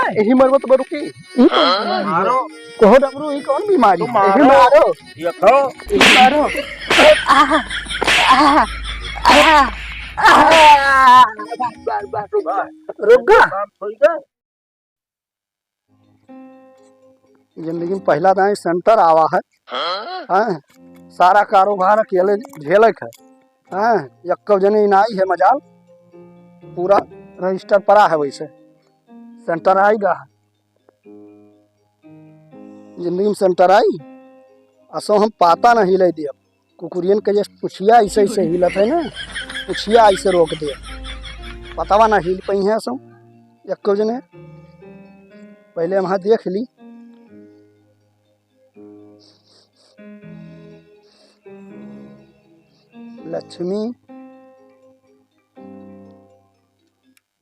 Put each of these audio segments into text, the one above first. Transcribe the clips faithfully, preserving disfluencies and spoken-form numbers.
यही मरबत बरु की। ई कौन बीमारी है? मारो। कहो डबरू, ई कौन बीमारी तो है? यही मारो। मारो। देखो। यही मारो। आह, आह, आह, आह। बस, बस, बस, बस। रुक गा। काम होई गा। जिंदगी में पहला दाई सेंटर आवा है। हाँ? सारा कारोबार अकेले झेले है। हाँ? यक्को जने नाई है मजाल, पूरा रजिस्टर पड़ा है वैसे। सेंटर आई गा है। जिंदगी में सेंटर आई, असो हम पाता नहीं ले दिया। कुकुरियन के जैसे पुछिया ऐसे ऐसे हिलत है ना, पुछिया ऐसे रोक दे, पतावा ना हिल पई है सो। यक्को जने पहले वहाँ देख ली। लक्ष्मी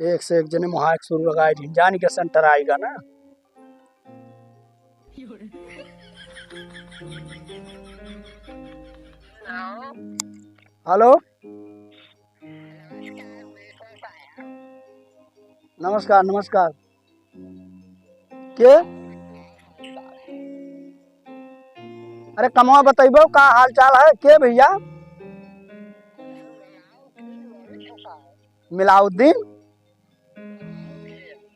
एक से एक जने मुहाक सुरू लगाए दिन, जानी के सेंटर आएगा ना। हेलो, नमस्कार, नमस्कार। के? अरे कमवा बतइबो, का हाल चाल है? के भैया? मिलाउद्दीन?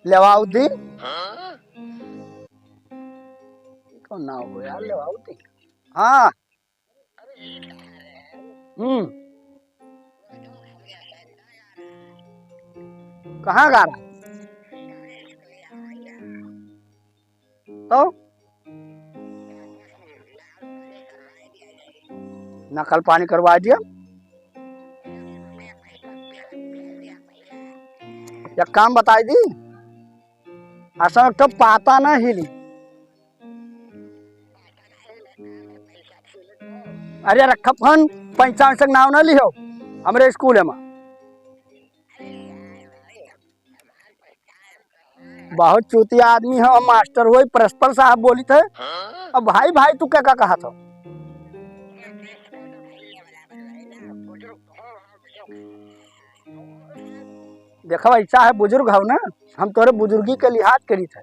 लेवाउद्दीन? कौन नाम हो यार, लेवाउद्दीन? हाँ। हम्म। कहाँ गा रहा? तो नकल पानी करवा दिया। एक काम बताई दी, असल तो पाता ना हिली। अरे रखा फोन, पैसा वैसा के नाव ना लिहो हमरे स्कूल में। बहुत चूतिया आदमी हो, हम मास्टर हुई, प्रिंसिपल साहब बोलित है। अब भाई, भाई, तू का, का कहत हो? देखो, ऐसा है, बुजुर्ग हो ना, हम तोरे बुजुर्गी के लिहाज करित है।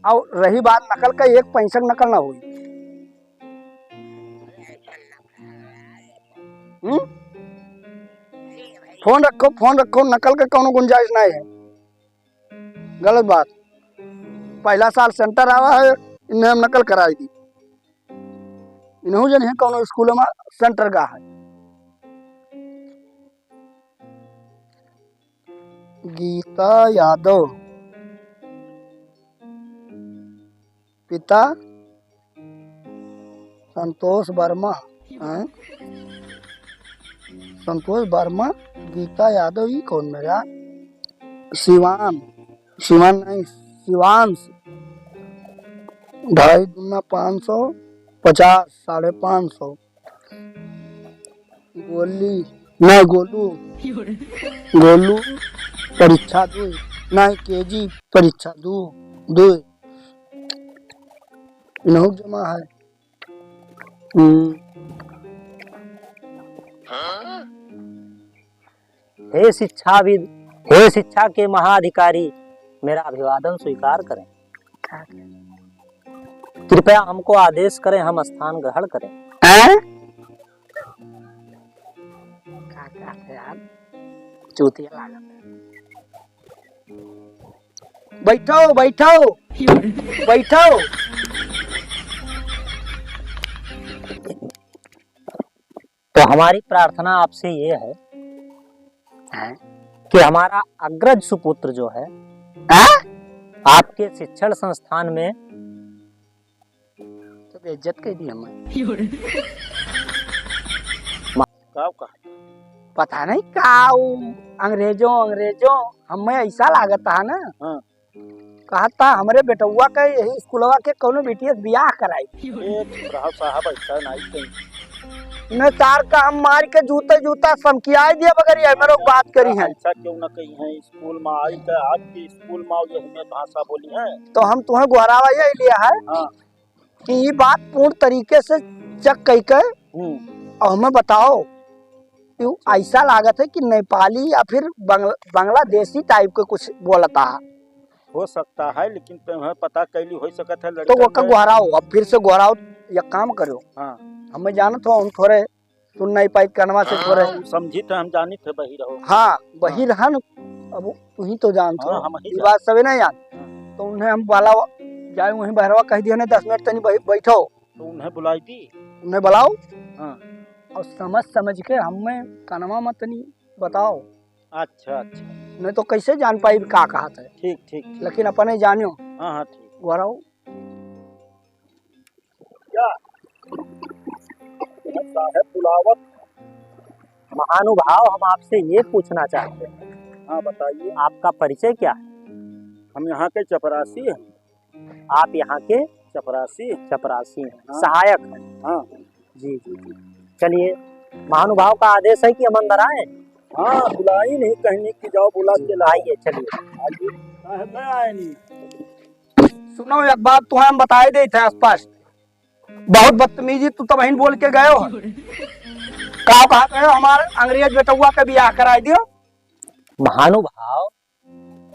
और रही बात नकल का, एक पैसा के नकल ना हुई। हम्म? फोन रखो, फोन रखो, नकल के कौनो गुंजाइश नहीं है। गलत बात। पहला साल सेंटर आवा है, इन्हें हम नकल कराई दी। इन्हों जन है कौनो स्कूल में सेंटर गा है। गीता यादव, पिता संतोष वर्मा, हैं? संतोष वर्मा, गीता यादव, ई कौन मेरा? शिवान, शिवान नहीं, शिवांश, ढाई दूना पाँच सौ पचास, साढ़े पाँच सौ। गोली, नहीं, गोलू। गोलू परीक्षा दो, नहीं, केजी परीक्षा दो, दो। इनहू जमा है। हम्म। हे शिक्षाविद, हे शिक्षा के महाधिकारी, मेरा अभिवादन स्वीकार करें। कृपया हमको आदेश करें, हम स्थान ग्रहण करें। हैं? का कहत है यार? चूतिया लागत है। बैठो, बैठो, बैठो। तो हमारी प्रार्थना आपसे ये है हैं? कि हमारा अग्रज सुपुत्र जो है, हैं? आपके शिक्षण संस्थान में तो बेइज्जत कर दी हमें। का कहा? पता नहीं का उ अंग्रेजों, अंग्रेजों हमें ऐसा लागत था ना। हाँ। कहत था हमरे बेटउआ के यही स्कूलवा के कौनो बिटिया से बियाह कराई। अरे चुप रहो साहब, ऐसा नहीं कहीं। न तार का हम मार के जूते जूता समकियाई दिया बगैर ये मेरे बात करी है। ऐसा क्यों ना कही है, स्कूल में आई के आपके स्कूल में यही में भाषा बोली है। तो हम तुम्हें गोहरावा यही लिया है। हाँ। कि ई बात पूर्ण तरीके से चेक कई के हम्म। और हमें बताओ कि उ ऐसा लागत है कि नेपाली या फिर बंगला-, बांग्लादेशी टाइप के कुछ बोलता है। हो सकता है, लेकिन तुम्हें पता कैली हो सकत है, तो लड़का ओका में गोहराओ, अब फिर से गोहराओ, एक काम करो। हाँ। हमें जानत हो, हम थोड़े सुन नहीं पाई, कनवा से हाँ, थोड़े। उ समझी थे, हम जानी थे, बहिर हो। हाँ, बहिर हाँ। हन, अब तू ही तो जानत हाँ, हो। हम ही ई जान। बात सबे नहीं जान। हाँ। तो उन्हें हम बाला जाए, वहीं बहरवा कह दिया ना, "दस मिनट तनी बहि-, बैठो।" तो उन्हें बुलाई दी। उन्हें बुलाओ। हाँ। और समझ, समझ के हमें कनवा में तनी बताओ। अच्छा, अच्छा। नहीं तो कैसे जान पाई का कहत है? ठीक, ठीक, ठीक। लेकिन अपने जानियो। हाँ, हाँ, ठीक। गोहराओ। क्या? साहेब बुलावत। महानुभाव, हम आपसे ये पूछना चाहते हैं। हाँ, बताइए। आपका परिचय क्या है? हम यहाँ के चपरासी हैं। आप यहाँ के? चपरासी। चपरासी हैं। हाँ। सहायक हैं। हाँ। जी, जी, जी। चलिए, महानुभाव का आदेश है कि हम अंदर आए? हाँ, बुलाई नहीं, कहने की जाओ, बुला के लाओ। आइए, चलिए। आइए। साहेब, मैं आए नहीं। सुनो, एक बात तुम्हें हम बताए देत है स्पष्ट, बहुत बदतमीजी तू तबहिन बोल के गयो हो। का कहा गयो हमारे अंग्रेज बेटउआ के बियाह कराई दियो? महानुभाव,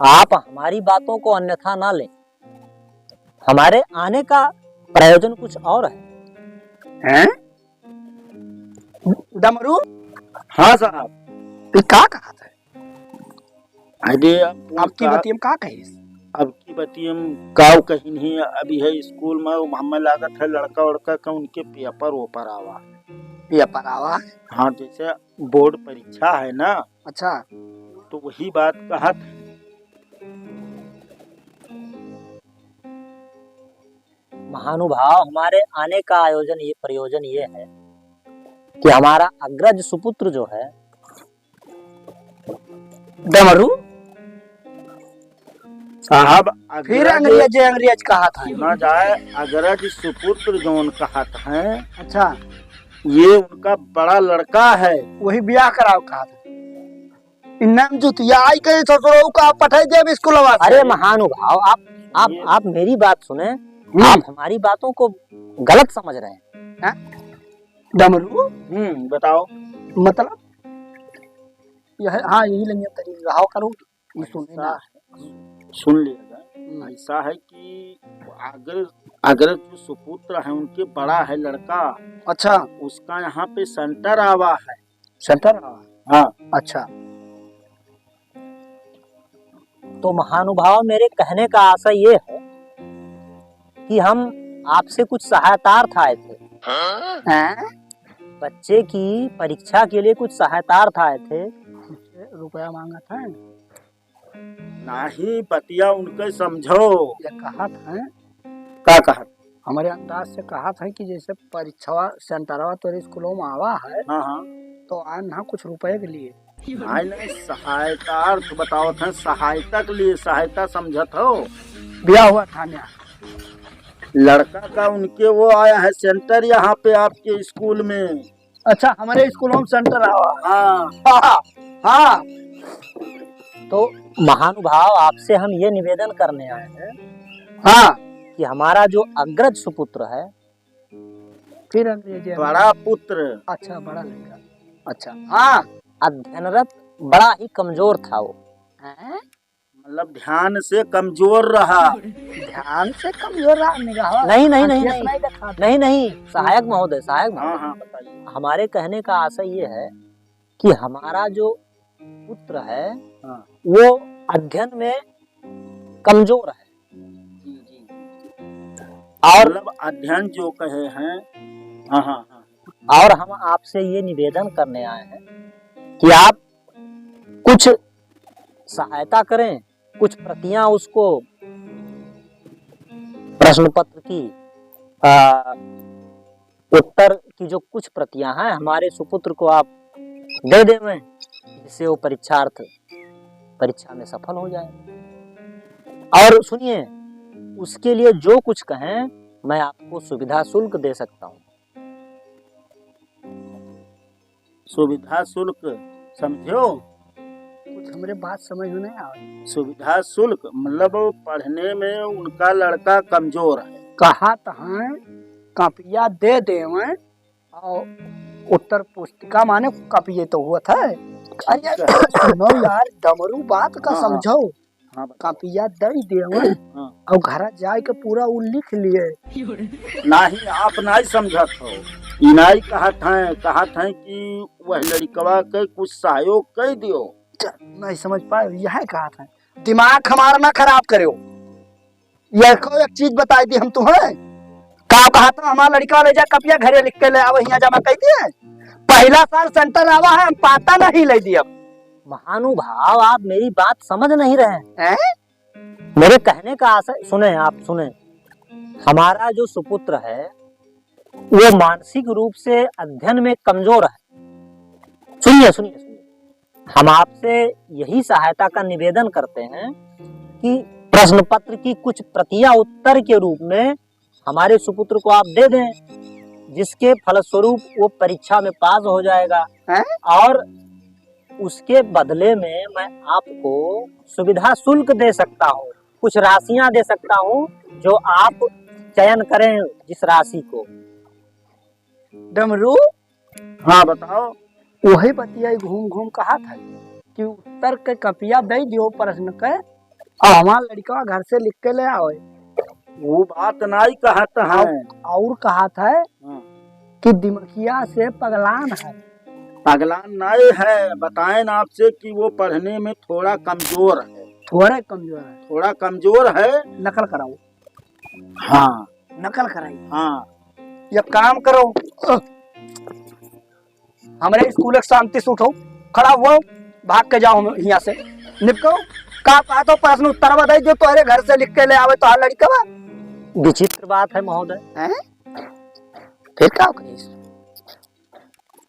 आप हमारी बातों को अन्यथा ना लें, हमारे आने का प्रयोजन कुछ और है। हैं? डमरू? हाँ साहब। ये का कहा था? अरे, अब वो अब की का, बतियम का कहिस? अब की बतियम काव कहिन ही, अभी है स्कूल में, वो हमें लागत है लड़का वड़का का उनके पेपर ओपर आवा। पेपर आवा? हाँ, जैसे बोर्ड परीक्षा है ना। अच्छा। तो वही बात कहत है। महानुभाव, हमारे आने का आयोजन, ये प्रयोजन ये है कि हमारा अग्रज सुपुत्र जो है, डमरू साहब, फिर अग्रज अंग्रेज, अंग्रेज कहत है। सुना जाए, अग्रज सुपुत्र जौन कहत हैं, अच्छा। ये उनका बड़ा लड़का है। वही ब्याह कराओ कहत है। इन्ना में जुतिया आई के ससुरऊ का पठाई देब स्कूलवा से। अरे महानुभाव, आप, आप, ये आप मेरी बात सुने, हम्म। आप हमारी बातों को गलत समझ रहे हैं। हैं? डमरू? हम्म, बताओ। मतलब? यह, हाँ, यही लंगिया तरी रहा करो, ये सुने ऐसा ना। है, सुन लिएगा। हम्म। ऐसा है कि अगर, अगर जो सुपुत्र है, उनके बड़ा है लड़का, अच्छा। उसका यहाँ पे सेंटर आवा है। सेंटर? हाँ। अच्छा। तो महानुभाव, मेरे कहने का आशय ये है कि हम आपसे कुछ सहायतार्थ आए थे। हैं? बच्चे की परीक्षा के लिए कुछ सहायतार्थ आए थे। रुपया मांगत है? नाही, बतिया उनके समझो। ये कहत हैं? का कहत? हमरे अंदाज से कहत हैं कि जैसे परीक्षवा सेंटरवा तोरे स्कूलों में आवा है, हाँ, हाँ। तो आन ना कुछ रुपये के लिए। नाही, नाही, सहायतार्थ बतावत हैं, सहायता के लिए, सहायता समझत हो? ब्याह हुआ था ना। लड़का का उनके वो आया है सेंटर यहाँ पे आपके स्कूल में। अच्छा, हमारे स्कूलों में सेंटर आवा। हाँ। हाँ, हाँ। तो महानुभाव, आपसे हम ये निवेदन करने आए हैं, हाँ। कि हमारा जो अग्रज सुपुत्र है, फिर अंग्रेजी में। बड़ा पुत्र। अच्छा, बड़ा लड़का। अच्छा, हाँ। अध्ययनरत बड़ा ही कमजोर था वो। हैं? मतलब ध्यान से कमजोर रहा। ध्यान से कमजोर रहा, निगाह नहीं, नहीं, नहीं, आँखिया से नहीं। नहीं देखा। नहीं, नहीं, सहायक महोदय, सहायक हाँ, महोदय। हाँ, बताइए। हमारे कहने का आशय ये है कि हमारा जो पुत्र है, हाँ। वो अध्ययन में कमजोर है। जी, जी। और मतलब अध्ययन जो कहे हैं, हाँ, हाँ, हाँ। और हम आपसे ये निवेदन करने आए हैं कि आप कुछ सहायता करें, कुछ प्रतियां उसको, प्रश्न पत्र की, आ, उत्तर की जो कुछ प्रतियां हैं, हमारे सुपुत्र को आप दे देवें, जिससे वो परीक्षार्थ, परीक्षा में सफल हो जाए। और सुनिए, उसके लिए जो कुछ कहें, मैं आपको सुविधा शुल्क दे सकता हूँ। सुविधा शुल्क समझो? कुछ हमरे बात समझ में नहीं आवे। सुविधा शुल्क मतलब पढ़ने में उनका लड़का कमजोर है। कहत हैं कापिया दे देवें और उत्तर पुस्तिका माने कापिये तो हुआ था। अरे अच्छा। सुनो यार, डमरू बात का हाँ, हाँ। समझो। हाँ, बताओ। कपिया दे देव हाँ। और घर जाए के पूरा उ लिख लिए। नहीं, आप नहीं समझत हो। ई नहीं कहत हैं, कहत हैं कि वह लड़कवा के कुछ सहयोग कर दियो। च-, नहीं समझ पाए, यह कहत हैं। दिमाग हमारा ना खराब करो। यह को एक चीज बताई दी हम तुम्हें। का कहत हो, हमारा लड़का ले जा, कपिया घरे लिख के ले आवे, यहाँ जमा कर दिए। पहला साल सेंटर आवा है, हम पाता नहीं ले दिया। महानुभाव, आप मेरी बात समझ नहीं रहे हैं। हैं? मेरे कहने का आशय सुने, आप सुने। हमारा जो सुपुत्र है, वो मानसिक रूप से अध्ययन में कमजोर है। सुनिए, सुनिए, सुनिए। हम आपसे यही सहायता का निवेदन करते हैं कि प्रश्न पत्र की कुछ प्रतियां उत्तर के रूप में हमारे सुपुत्र को आप दे दें, जिसके फलस्वरूप वो परीक्षा में पास हो जाएगा। हैं? और उसके बदले में मैं आपको सुविधा शुल्क दे सकता हूँ, कुछ राशियां दे सकता हूँ, जो आप चयन करें जिस राशि को। डमरू? हाँ, बताओ। वही बतिया घूम घूम कहत है कि उत्तर के कपिया दे दियो प्रश्न के, और हमार लड़का घर से लिख के ले आवे। वो बात नहीं कहत है। और, और कहत है हाँ। कि दिमखिया से पगलान है। पगलान नहीं है, बताएं आपसे कि वो पढ़ने में थोड़ा कमजोर है। थोड़े कमजोर है। थोड़ा कमजोर है। नकल कराओ। हाँ। नकल कराई। हाँ। ये काम करो, हमरे स्कूल के शांति से उठो, खड़ा हुओ, भाग के जाओ हम हियाँ से, निपटो। का कहत हो, प्रश्न उत्तर बताई जो तोहरे घर से लिख के ले आवे तोहार लड़कवा। विचित्र बात है महोदय। हैं? फिर का करीस?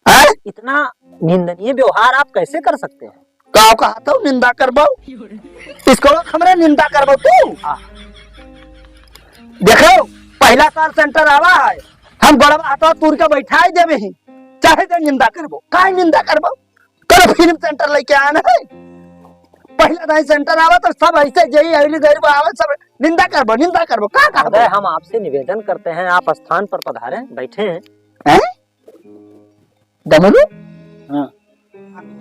हैं? इतना निंदनीय व्यवहार आप कैसे कर सकते हैं? का कहत हो निंदा करबो? स्कूल हमरे निंदा करबो तू? देखो, पहला साल सेंटर आवा है, हम गोड़वा हाथवा तूर के बैठाई देवे ही, चाहे तो निंदा करबो। काहे निंदा करबो? कल फिर सेंटर लेके आना है। पहला दिन सेंटर आवा तो सब ऐसे जई अगली गरीब आवे, सब निंदा करबो, निंदा करबो। का कहबो? महोदय, हम आपसे निवेदन करते हैं, आप स्थान पर पधारें, बैठे हैं। हैं? डमरू? हाँ।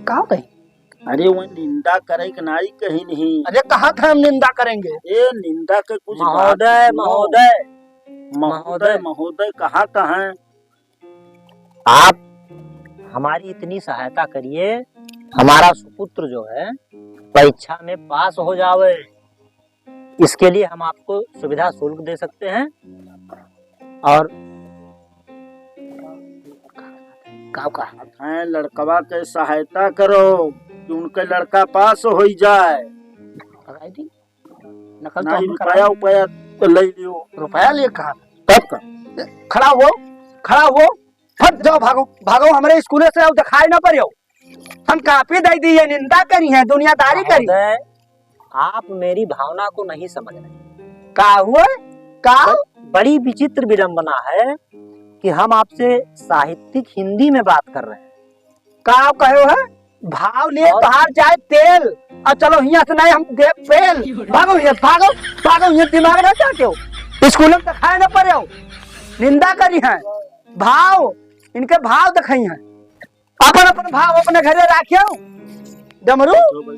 का कही? अरे, वो निंदा करे के नाई कही नहीं। अरे, कहा था हम निंदा करेंगे? ए, निंदा के कुछ बात महोदय, सुनो। महोदय। महोदय, महोदय। महोदय, कहा था हैं? आप हमारी इतनी सहायता करिए, हमारा सुपुत्र जो है, परीक्षा में पास हो जावे। इसके लिए हम आपको सुविधा शुल्क दे सकते हैं। और का, का? हैं, लड़कवा के सहायता करो कि उनके लड़का पास हो जाए। पकड़ाई थी? नकल तो नहीं, हम रुपया, रुपया तो ले लियो। रुपया लिए कहाँ? तब का? खड़ा हो, खड़ा हो, फट जाओ, भागो, भागो, हमरे स्कूले से अब दिखाई ना पड़ियो। हम कापी दे दी, ये निंदा करी है, दुनियादारी करी। महोदय, आप मेरी भावना को नहीं समझ रहे। का हुआ? का? ब-, बड़ी विचित्र विडंबना है कि हम आपसे साहित्यिक हिंदी में बात कर रहे हैं। का कहो है? भाव लिए और बाहर जाए तेल, और चलो हियाँ से नहीं हम दे पेल। भागो हियाँ, भागो, भागो हियाँ, दिमाग ना चाटे हो। स्कूल में दिखाए ना पड़े हो, निंदा करी है। भाव, इनके भाव दिखाई है। अपन अपन भाव अपने घरे राखियो। डमरू?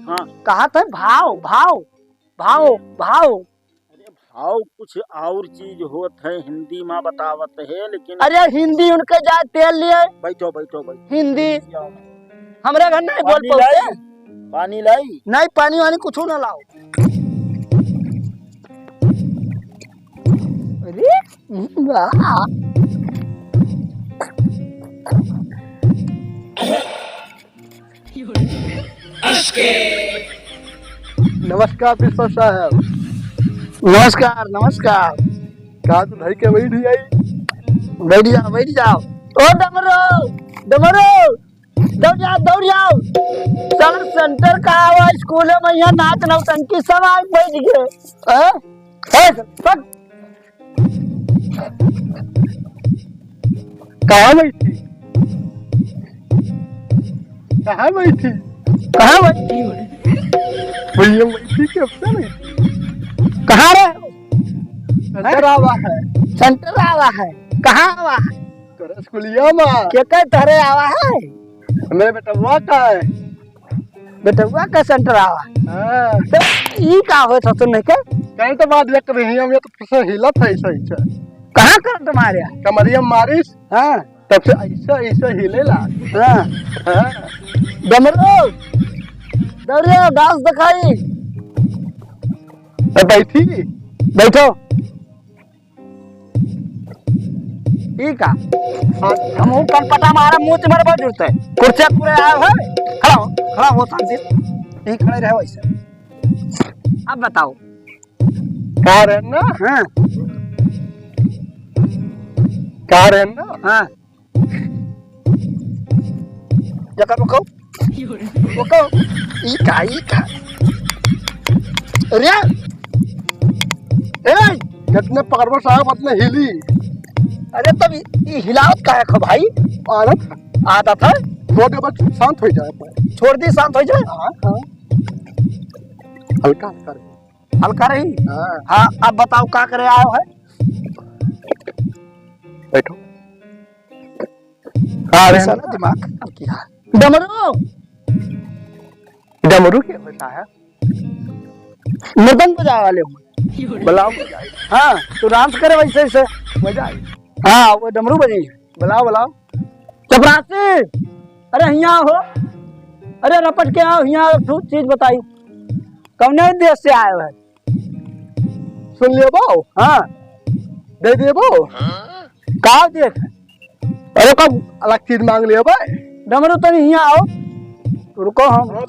हाँ। कहा था भाव, भाव, भाव, भाव। अरे भाव कुछ और चीज होत है, हिंदी में बतावत है, लेकिन अरे हिंदी उनके जाए तेल लिए। बैठो, बैठो, बैठो। हिंदी। आओ। हमरे घर नहीं बोल पानी पाओ लाई? क्या? पानी लाई? नहीं, पानी वानी कुछ ना लाओ। अरे, वाह। नमस्कार प्रिंसिपल साहब। नमस्कार, नमस्कार। का तू धई के बैठ जाई? बैठ जाओ, बैठ जाओ। ओ डमरू, डमरू, दौड़ जाओ, दौड़ जाओ। साला सेंटर का आवा, स्कूल में यहाँ नाच नौटंकी सब आके बैठ गए। हैं? ए, फट। कहाँ बैठी? कहाँ बैठी? कहाँ बैठी? भैया बैठी के अपना बैठी। कहाँ रे? सेंटर आवा है। सेंटर आवा है। कहाँ आवा है? तोरे स्कूलिया में। के के तोरे आवा है? मेरे बेटवा का है। बेटवा का सेंटर आवा। हाँ। तो ई का होत ह तुमने के? कहीं तो बात देख रही हम, ये तो पीछे हिलत है सही से। कहाँ करंट मारे? कमरिया मारिस। हाँ। तब से ऐसे, ऐसे हिलेला। हाँ। हाँ। डमरू, डमरू, डांस दिखाई। तो बैठी। बैठो। ई का? हाँ। हमहू कनपटा मारा, मुंह तुम्हारे बहुत जुड़ते। कुर्सिया पूरे आए है। खड़ा हो, खड़ा हो शांति। यहीं खड़े रहे वैसे। अब बताओ। का रहे ना? हाँ। का रहे ना? हाँ। जका रुको। रुको। ई का, ई का? अरे! ए! जितने पकड़बो साहब, उतने हिली। अरे, तब ई, ई हिलावत काहे खो भाई? आदत है। आदत है? छोड़ दे, बस शांत हो जाए। छोड़ दी, शांत हो जाए? हाँ, हाँ। हल्का, हल्का रही। हल्का रही? हाँ। हाँ, अब बताओ, का करे आयो है? बैठो। का रे? साला दिमाग खराब किया। डमरू। डमरू के होता है? मृदंग बजावे वाले हो। बुलाओ, बजाए। हाँ, तू डांस करे वैसे, वैसे। बजाए। हाँ, वो डमरू बजी। बुलाओ, बुलाओ। चपरासी, अरे हियाँ हो। अरे रपट के आओ, हियाँ एक ठो चीज बताई। कौने देश से आए हो? सुन लेबो? हाँ। दे देबो? का देख? अरे, का अलग चीज मांग लेबे? डमरू, तनी हियाँ आओ। रुको हम।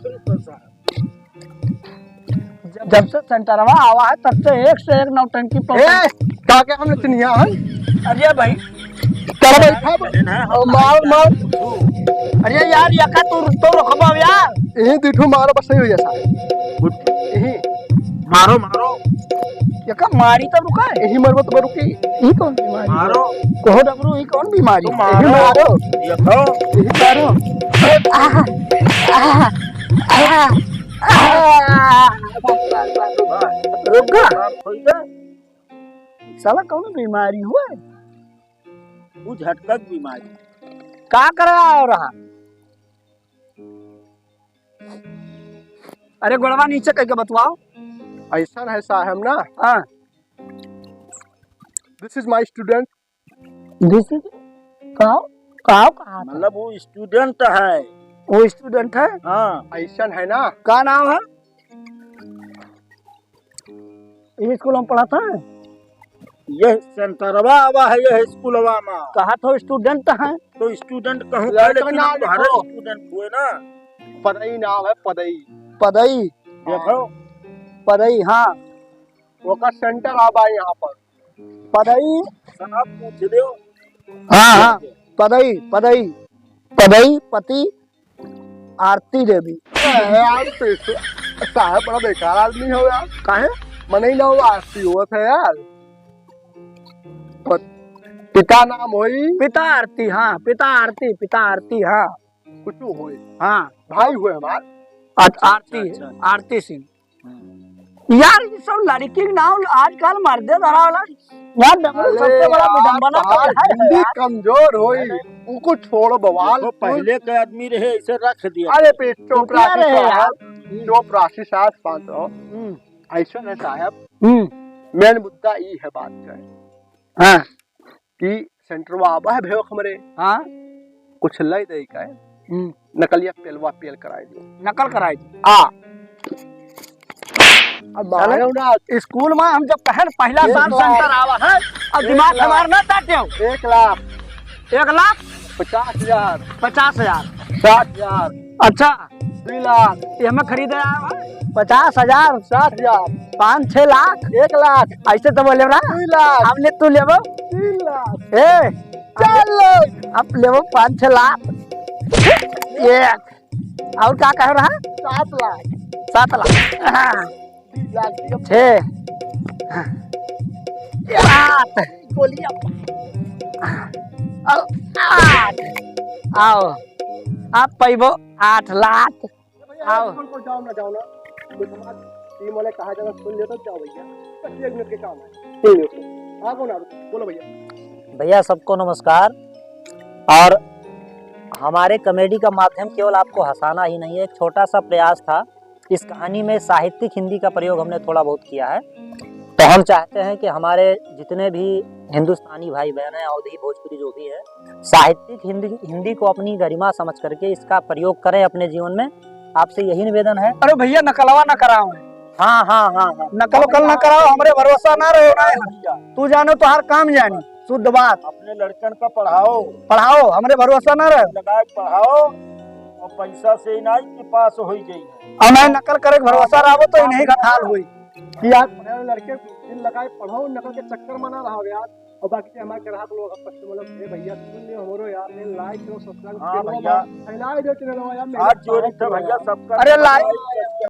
जब, जब से सेंटरवा आवा है, तब से एक से एक नौटंकी पकड़। ए, का के हमने चिन्हिया है? अरे भाई। चल बैठा, मार, मार। अरे यार, यका तू तो रुकबा यार। यही दीठू मारो, बस सही हो जाए साहब। यही। मारो, मारो। यका मारी तब रुका है। यही मरबो तब रुकी। यही कौन बीमारी? मारो। कहो डमरू, यही कौन बीमारी? तो मारो। यही मारो। यही मारो। यही मारो। आह, आह, आह, आह। रुक गा। साला कौन बीमारी हुआ है? वो झटकत बीमारी। का करे आयो रहा? अरे गोड़वा नीचे करके बतवाओ। ऐसा है साहब ना। हाँ। This is my student। This is का? का कहा था? मतलब वो student है। वो student है? हाँ। ऐसा है ना। का नाम है? ये स्कूल में पढ़ाता है? यह सेंटरवा आवा है, यह स्कूलवा में। कहा तो student है। तो student कहूँ लड़का का, लेकिन ना हम हर लिखो। Student हुए ना। पदई नाम है, पदई। पदई। देखो। पदई, हाँ। ओकर सेंटर आवा यहाँ पर। पदई। सब पूछ लियो। हाँ, हाँ। पदई, पदई। पदई, पति, आरती देवी। ए, यार, तो इस-, साहब बड़ा बेकार आदमी हो यार। काहे? मनई ना हो, आरती होत है यार। प-, पिता नाम होई? पिता आरती, हाँ, पिता आरती, पिता आरती, हाँ। कुछ होई। हाँ। भाई हुए हमार। अच्छा, आरती, अच्छा, अच्छा। आरती सिंह। हम्म। यार, ये सब लड़की के नाम आजकल मर्दे धरा वाला। यार, डमरू अरे सबसे बड़ा यार, विडंबना तो तहार है हिंदी यार। कमजोर होई, उनको छोड़ बवाल। देखो, पहले के आदमी रहे, ऐसे रख दिया। अरे पे चोपरासी रहे यार। साहब, चोपरासी साहब, शांत रहो। हम्म। ऐसा ना साहब, हम्म। Main मुद्दा ई है बात का। हाँ। कि सेंटरवा आवा है भेवक हमरे। हाँ। कुछ लइ दे का है। हम्म। नकलिया पेलवा पेल कराई दियो। नकल कराई दियो। आ। अब चले। मारो ना। स्कूल में हम जब कहे न पहला एक साल लाख। सेंटर आवा है, और एक दिमाग लाख। हमार ना चाटियो। एक लाख। एक लाख? पचास हजार। पचास हजार। साठ हजार। अच्छा। दुई लाख। ये हमें खरीदे आया है? पचास हजार। साठ हजार। पाँच, छह लाख। एक लाख। ऐसे तो बोले ना। दुई लाख। अब ले तू लेबो। तीन लाख। ए, चार लाख। अब लेबो पाँच, छह लाख। ये, और का कह रहा? सात लाख। सात लाख। हाँ। छः। सात। गोलियां। आओ, आठ। आओ। आप पैबो आठ लाख। भैया, आओ। एक मिनट को जाओ ना, जाओ ना। कुछ बात, ये मने कहा जाना सुन लेता, जाओ भैया। बस एक मिनट के काम है। सुन लो। हाँ, कौन आ? बोलो भैया। भैया, सबको नमस्कार। और हमारे कॉमेडी का माध्यम केवल आपको हंसाना ही नहीं है, एक छोटा सा प्रयास था। इस कहानी में साहित्यिक हिंदी का प्रयोग हमने थोड़ा बहुत किया है। तो हम चाहते हैं कि हमारे जितने भी हिंदुस्तानी भाई बहन हैं, अवधी भोजपुरी जो भी है, साहित्यिक हिंदी, हिंदी को अपनी गरिमा समझ करके इसका प्रयोग करें अपने जीवन में। आपसे यही निवेदन है। अरे भैया, नकलवा ना कराओ। हाँ, हाँ, हाँ, हाँ। नकल उकल ना कराओ, हमरे भरोसा ना रहो ना। तू जानो तोहार काम जानी, शुद्ध बात। अपने लड़कन का पढ़ाओ। पढ़ाओ, हमरे भरोसा ना रहो। लगाए पढ़ाओ, और पैसा से ही ना कि पास हो ही जाई। और मैं नकल करे के भरोसा रहो तो इन्हीं का हाल होई। कि आज पढ़े वाले लड़के दिल लगाए पढ़ो, नकल के चक्कर में ना रहो यार। और बाकी हमारे ग्राहक लोग, अब customer लोग, "ए भैया, सुन लियो हमरो यार, ने like करो, subscribe हाँ करो, भैया। फैलाए दो channel यार, मेहनत हाथ जोड़ी बहुत थे करो भैया, यार।" सबका अरे like subscribe करके